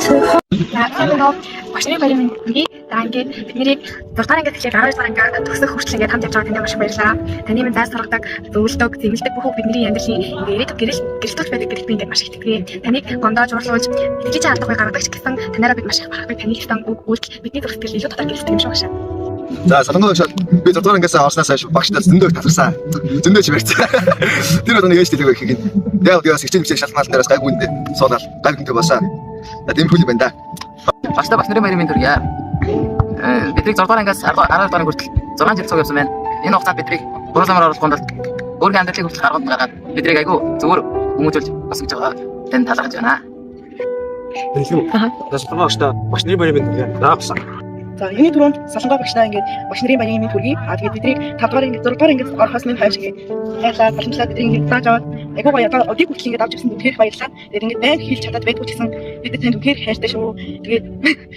За багш нарын баярын мэнд хүргэе. За ингээд бид нарыг 6 дугаар ангиас эхлээд 12 дугаар анги төгсөх хүртэл ингээд хамт явж байгаа танд маш их баярлалаа. Таны минь зааж сургадаг, зөвлөдөг, зэмлэдэг бүх үг бидний амьдралын ингээд ирээдүйд гэрэл гэрэлтүүлж байдаг гэдэгт би ингээд маш их итгэдэг. Таныг гондоож уурлуулж итгэж алдахгүй гаргадаг ч гэсэн танаараа бид маш их бахархдаг. Таны хийсэн үг үйлдэл бидний зүрх сэтгэл илүү дотор гэрэлтдэг юм шиг багшаа. За Солонгос багш би 6 дугаар ангиас орсноос хойш багшдаа зөндөө их таларсан. Зөндөө чимэгцэн. Тэр бол нэг ээж дэлгүү их юм. Яг би бас хичээл хичээл шалтгаалan дээрээс гайгүй үндэ суугаад гайгүй үнтэй болсон. За тиймэрхүү юм байна да. Багштай багш нарын баярын мэнд хүргье. Бидний 6 дугаар ангиас 12 дугаар анги хүртэл 6 жил цуг явсан байна. Энэ хугацаанд биднийг буруу замаар оруулахгүй тулд өөрийн амьдралыг хүртэл гарганд гаргаад биднийг айгүй зөвөр хүмүүжүүлж өсгөж байгаа. Танд талархаж байна. Дэлгэн. За Солонгос багштай багш нарын баярын мэнд хүргье. За багш. За юуны түрүүнд Солонгоо багшдаа ингээд багш нарын баярын мэнд хүргэе. А тэгээд биднийг 5 дугаар ингээд 6 дугаар ингээд орохоос минь хойш ингээд хайрлаад боломжлоод бидний ингээд зааж аваад айгуу гоё одоо өдийг хүртэл ингээд авч ирсэн үнэхээр баярлалаа. Тэгээд ингээд байнга хэлж чадаад байдгүй ч гэсэн бид танд үнэхээр хайртай шүү. Тэгээд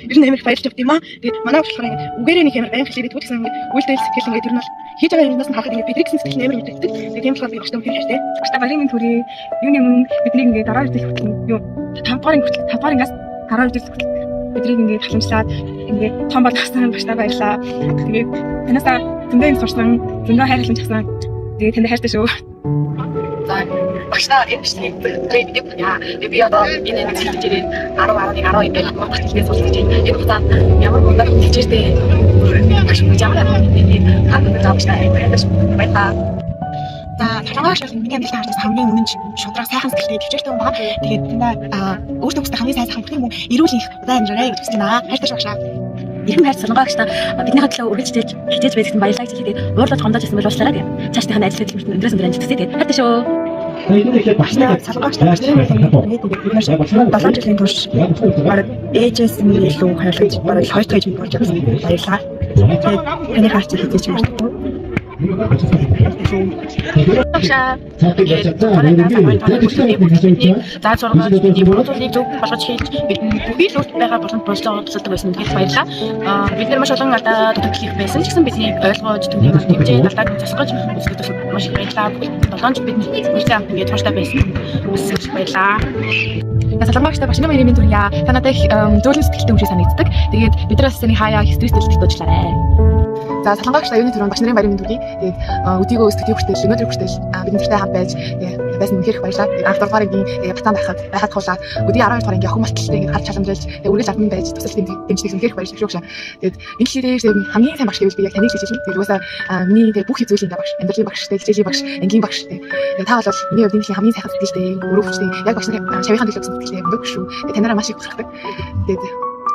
ер нь амар их баярлж явд юм аа. Тэгээд манай багш болохоор ингээд үгээрээ нэг амар байнга хэлээд байдгүй ч гэсэн ингээд үйлдэл сэтгэл ингээд ер нь бол хийж байгаа юмнаас нь харахад ингээд бидний гэсэн сэтгэл нь амар мэдрэгддэг. Тэгээд тийм болохоор би багштай үнэхээр хайртай. Багштай баярын мэнд хүргэе. Юуны өмнө биднийг ингээд 12 жил хүртэл юу 5 дугаар анги хүртэл 5 дугаар ангиас 12 жил хүртэл биднийг ингээд халамжлаад ингээд том болгосон багштай баярлалаа. Тэгээд танаасаа зөндөө юм сурсан, зөндөө хайр халамж авсан. Тэгээд танд хайртай шүү. За багшдаа энэ бичлэгийг мэдээ яа. Би одоо энэ анги хэлж ирээд 10 11 12 гэж Монгол хэлнээс сурч байна. Энэ хугацаанд ямар мундаг хичээлтэй багш мөн ямар амар мэдээ та бүхэн багшдаа баярлалаа. За Солонгос багш бол миний амьдралын хардлаас хамгийн үнэн шудраг сайхан сэтгэлтэй төвчээртэй хүн байгаа. Тэгээд тандаа өөртөө хүсдэг хамгийн сайн сайхан бүхэн мөн эрүүл их удаан амьдраарай гэж хүсэж байна. Хайртай шүү багшаа. Эрхэм хайр Солонгоо багштай биднийхээ төлөө үргэлж хичээж хичээж байдагт нь баярлалаа гэж хэлээд уурлаж гомдоож ирсэн бол уучлаарай тийм. Цаашдынхаа ажил хөдөлмөрт нь өндрөөс өндөр амжилт хүсье тийм. Хайртай шүү. Багштай Солонгоо багштай багш нарын баярын мэнд бид нар 7 жилийн турш бараг ээжээс минь илүү хайрлаж бараг хоёр дахь ээж минь болж байгаа. Баярлалаа. Тэгээд таны хайрцаг хичээж мартахгүй. Багшаа ингээд дугаар ангиас 12 дугаар хүртэл бидний зааж сургаж бидний буруу зүйлийг зөв болгож хэлж бидний бүхий л урт байгаа боломж болцоогоо тусалдаг байсан үнэхээр баярлалаа. Бид нар маш олон алдаа дутагдал их байсан ч гэсэн биднийг ойлгож түүнийг дэмжиж алдааг нь засгаж өсгөж маш их баярлалаа. Бүхэл 7 жил бидний нэртэй хамт ингээд тууштай байсан. Бас их баярлалаа. Солонгоо багштай багш нарын баярын мэнд хүргье. Та надад их зөөлөн сэтгэлтэй хүн шиг санагддаг. Тэгээд бид нар бас таны хаяа их стресс дэлгэж дуучлаарай. За Солонгоо багштай юуны түрүүнд багш нарын баярын мэнд хүргэе. Тэгээд өдийгөө өсгөх хүртэл өнөөдөр хүртэл бидний нартай хамт байж байсан үнэхээр их баярлалаа. Тэгээд анх 6 дугаар ангийн бацаан байхад байхад хуулаад өдий 12 дугаар ангийн охин малталтай ингээд харж чаламжилж тэгээд үргэлж албан байж тусалж дэмждэг үнэхээр их баярлалаа шүү багшаа. Тэгээд энэ дэлхий дээр хамгийн сайн багш гэвэл би яг таныг л хэлж байна. Тэгээд угаасаа миний тэгээд бүх зүйлийн багш, амьдралын багш, хичээлийн багш, ангийн багш. Тэгээд та бол миний хувьд энэ дэлхийн хамгийн сайхан сэтгэлтэй, өрөө хүчтэй, яг багш нарын шавийнхаа төлөө гэсэн сэтгэлтэй мундаг шүү. Тэгээд танаараа маш их бахархдаг. Тэгээд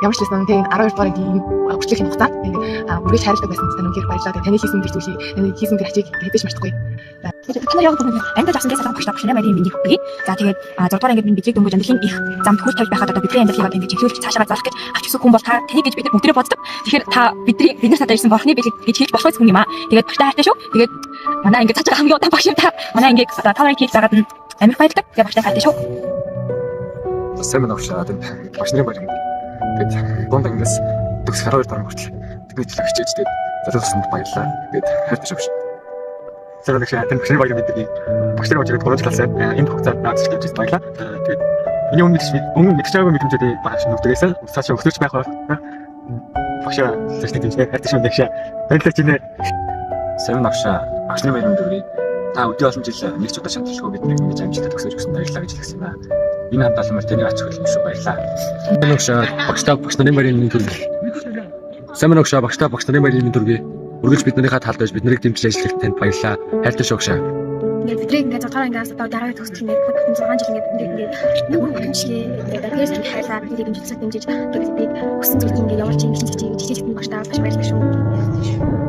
ямар ч байсан тэгээд 12 дугаар ангийн хүртэлх энэ хугацаанд ингээд үргэлж хайрладаг байсан тань үнэхээр баярлалаа. Тэгээд таны хийсэн тэр зүйлийг, таны хийсэн тэр ачийг хэзээ ч мартахгүй. Та нар яг түрүүнд ангид авсан солонгоо багштай багш нарын баярын мэндийг хүргэе. За тэгээд 6 дугаар ангид минь бидрийг дөнгөж амьдралын их замд хөл тавьж байхад одоо бидний амьдралыг одоо ингэж чиглүүлж цаашаа залах гэж авч ирсэн хүн бол та таныг гэж бид нар бүгдээрээ боддог. Тэгэхээр та бидний бид нар надад ирсэн бурхны бэлэг гэж хэлж болох хүн юм аа. Тэгээд багштай хайртай шүү. Тэгээд манай ангид цаашаа хамгийн удаан багш юм та. Манай ангийг одоо та нарыг хийж байгаад нь амар их баярлалаа. Тэгээд багштай хайртай шүү. Сайн байна багшаа. Багш нарын баярын мэнд. Тэгээд дунд ангиас төгсөх 12 дугаар хүртэл бидний төлөө хичээж тэгээд залуусанд баярлалаа. Тэгээд хайртай шүү багш. Сайн байна багшаа. Танд багш нарын баярын мэнд хүргэе. Багш нарын баярыг 3 жил болсон. Энэ хугацаанд надад дэмжиж баярлалаа. Тэгээд миний өмнө мэдж өмнө мэдж байгаагүй мэдрэмжүүдийг багш нүгдэг байсан. Цаашаа өсөж байх байх. Багшаа цаашдаа дэмжнэ. Хайртай шүү багшаа. Баярлалаа чинээ. Сайн багшаа, багш нарын баярын мэнд хүргэе. Та өдий олон жил нэг ч удаа шаналлахгүй биднийг ингэж амжилттай төгсөж өгсөн баярлалаа гэж хэлсэн юм аа. Энэ хамт олон таны ач холбогдол шүү баярлалаа. Сайн багшаа, багштай багш нарын баярын мэнд хүргэе. Сайн багшаа, багштай багш нарын баярын мэнд хүргэе. Үргэлж биднийхээ талд байж бид нарыг дэмжиж ажиллах танд баярлалаа. Хайртай шүү багшаа. Ингээд бидний ингээд 6 дугаар ангиас одоо 12 төгсөх ингээд бүх 6 жил ингээд ингээд ингээд үр бүтэмжлээ. Тэгээд тэрээс ингээд хайрлаа бидний дэмжиж дэмжиж тэгээд бид хүссэн зүйлийг ингээд явуулж ингэж хичээж хичээж багштай маш баярлалаа шүү.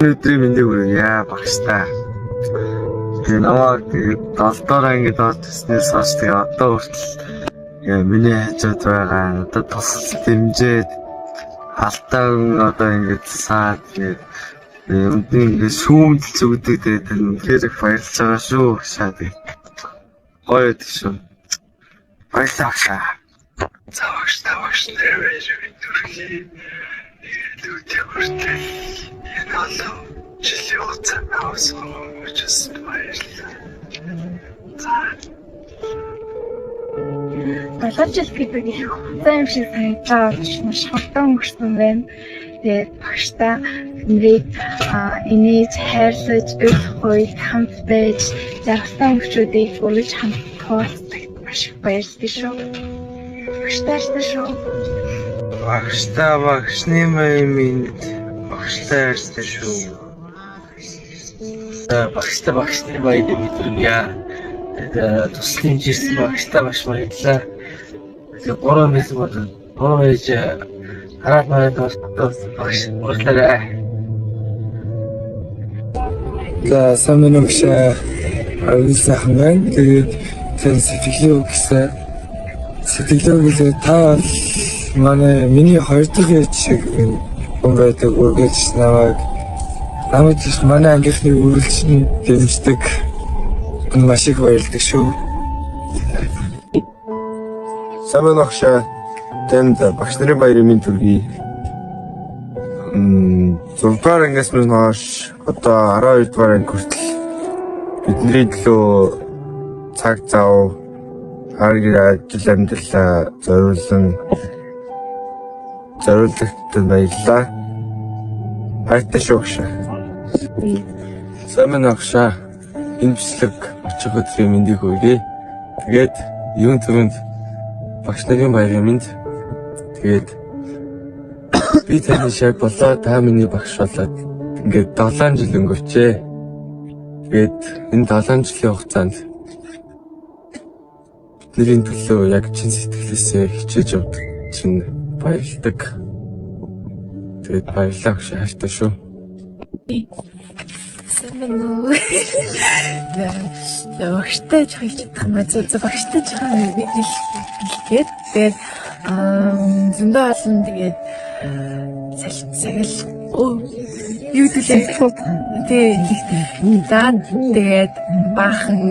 Өдрийн мэндийг хүргье багштай. Тэгээ намайг тэгээд 7 дугаар ангид орж ирснээс хойш тэгээ одоо хүртэл миний хажууд байгаа надад тусалж дэмжиж Алтаа одоо ингээд саад ингээд юмд ингээд шүүмдэлж өгдөг. Тэгээд үнэхээр их баярлж байгаа шүү багшаа. Тэгээд гоё байдаг шүү. Баярлалаа, багшаа. За, багш, та багш нэрээ төрхий. Тэгээд өдөө хүртэл энэ олон жилийн хугацаанд авсан учраас баярлалаа. За. 7 жил гэдэг их хугацаа юм шиг санагдаж маш хурдан өнгөрсөн байна. Тэгээд багштай нэрийг инээж, хайрлаж, уйлах үед хамт байж, жаргалтай өнгөчүүдийг үргэлж хамт хуваалцдаг маш их баярлалаа шүү. Багштай баярлалаа шүү. Багштай, багшны мэнд, багштай баярлалаа шүү. За, багштай, багшны баярыг мэдэрье. Тэгээд туслан ирсэн багштай маш баярлалаа. Тэгээд гурван байсан бол гурван ээж хараад мараад бас багш уурлаарай. За, сайн байна уу, багшаа. Аюул сайхан байна. Тэгээд тань сэтгэлээ үг гэсэн. Сэтгэлээ үг гэсэн, та бол манай миний хоёр дахь ээж шиг хүн байдаг. Үргэлж намайг ч манай ангийнхныг үргэлж дэмждэг. Маш их баярлдаг шүү. Сайн байна уу, багшаа. Танд багш нарын баярын мэнд хүргэе. 6 дугаар ангиас минь хойш одоо 12 дугаар анги хүртэл бидний төлөө цаг зав, хар гэр, ажил амьдралаа зориулан зориуллагт баярлалаа. Баяртай шүү, багшаа. Сайн байна уу, багшаа. Энэ бичлэг очих өдрийн мэндийг хүргэе. Тэгээд юун түрүүнд багш нарын баярын мэнд. Тэгээд би таны шаг болоо, та миний багш болоод ингээд 7 жил өнгөрчээ. Тэгээд энэ 7 жилийн хугацаанд бидний төлөө яг чин сэтгэлээсээ хичээж явдаг чинь баярлдаг. Тэгээд баярлалаа, багш, хайртай шүү. Сайн байна уу? За, багштай жоох хэлж чадах юм аа. За, багштай жоох хэлгээд, тэгээд зөндөө олон, тэгээд цагал юу гэдэг тэгээ за, тэгээд баахан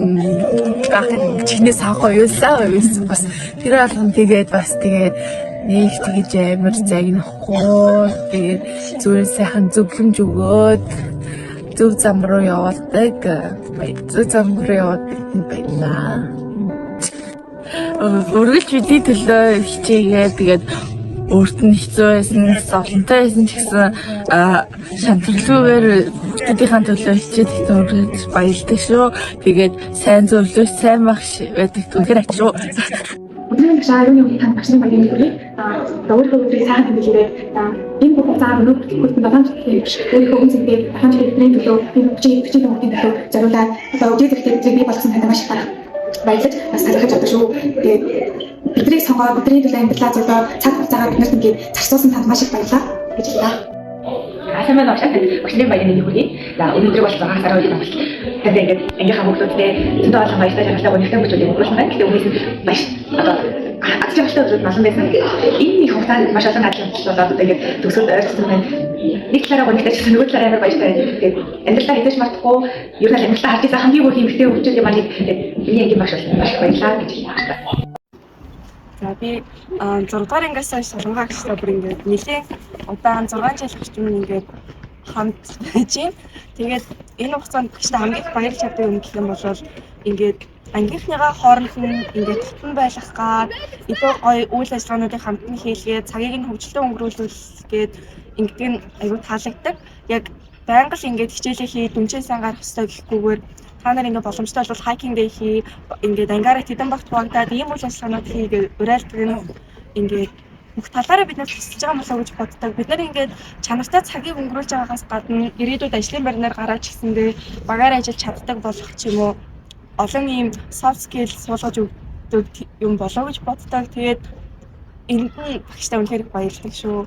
баахан чихнээс авах уйлаа уйлсан, бас тэр болгон, тэгээд бас тэгээд нэг тэгэж амар загнахгүй, тэгээд зүгээр сайхан зөвлөмж өгөөд зөв зам руу явуулдаг. Зөв зам руу явуулдаг байна. Үргэлж бидний төлөө хичээгээд, тэгээд өөрт нь хэцүү байсан, зовлонтой байсан ч гэсэн шантралгүйгээр хүүхдүүдийнхээ төлөө хичээд ихтэй үргэлж баярлдаг шүү. Тэгээд сайн зөвлөж, сайн багш байдаг үнэхээр ач шүү. Өдрийн багшаа, юуны үеийн танд багш нарын баярын мэнд хүргэе. Аа, өөрийнхөө өдрийг сайхан тэмдэглээрэй. Аа, энэ бүх хугацаа өнөө хүртэл 7 жилийн өөрийнхөө үнэ цэнтэй 7 жилийн бидний төлөө, энэ 30 40 хүүхдийн төлөө зориулаад одоо өдөр зэрэгтэй бидний бий болгосон танд маш их баярлаж бас талархаж авдаг шүү. Тэгээд биднийг сонгоод, бидний төлөө амьдралаа золиод, цаг хугацаагаа биднэрт ингээд зарцуулсан танд маш их баярлалаа гэж хэлье. Сайн байна уу, багшаа. Багш нарын баярын мэндийг хүргэе. За, өнөөдөр бол 6 сарын 2 бол танд ингээд ангийнхаа хүүхдүүдтэй зөндөө олон баяртай, жаргалтай, гонигтай мөчүүдийг өнгөрүүлсэн байна. Гэхдээ үүнээс нь маш одоо аз жаргалтай өдрүүд олон байсан. Энэ их хугацаанд маш олон ажил болоод одоо ингээд төгсөлд ойртсон байна. Нэг талаараа гонигтай ч гэсэн нөгөө талаараа амар баяртай байна. Тэгээд амьдралаа хэзээ ч мартахгүй, ер нь амьдралаа харж байсан хамгийн бүр эмэгтэй хөгжлийн маань миний ангийн багш болсон маш их баярлалаа гэж хэлье. За, би 6 дугаар ангиас хойш Солонгоо агштай бүр ингээд нэлээд удаан 6 жил орчим ингээд хамт байж байна. Тэгээд энэ хугацаанд багштай хамгийн их баярлж чаддаг юм гэх юм бол ингээд ангийнхныгаа хооронд нь ингээд дотн байлгах гад илүү гоё үйл ажиллагаануудыг хамт нь хийлгээд цагийг нь хөгжилтэй өнгөрүүлүүлгээд ингэдэг нь аягүй таалагддаг. Яг байнга л ингээд хичээлээ хий, дүнчээ сайн гарах ёстой гэхгүйгээр та нар ингээд боломжтой бол hiking day хий, ингээд ангаараа тэдэн багт хуваагдаад ийм үйл ажиллагаанууд хий гэж уриалдаг нь ингээд бүх талаараа бид нар тусалж байгаа болоо гэж боддог. Бид нар ингээд чанартай цагийг өнгөрүүлж байгаагаас гадна ирээдүйд ажлын байрнаар гараад ч гэсэндээ багаар ажиллаж чаддаг болох ч юм уу, олон ийм soft skill суулгаж өгдөг юм болоо гэж боддог. Тэгээд энд нь багштай үнэхээр их баярлалаа шүү.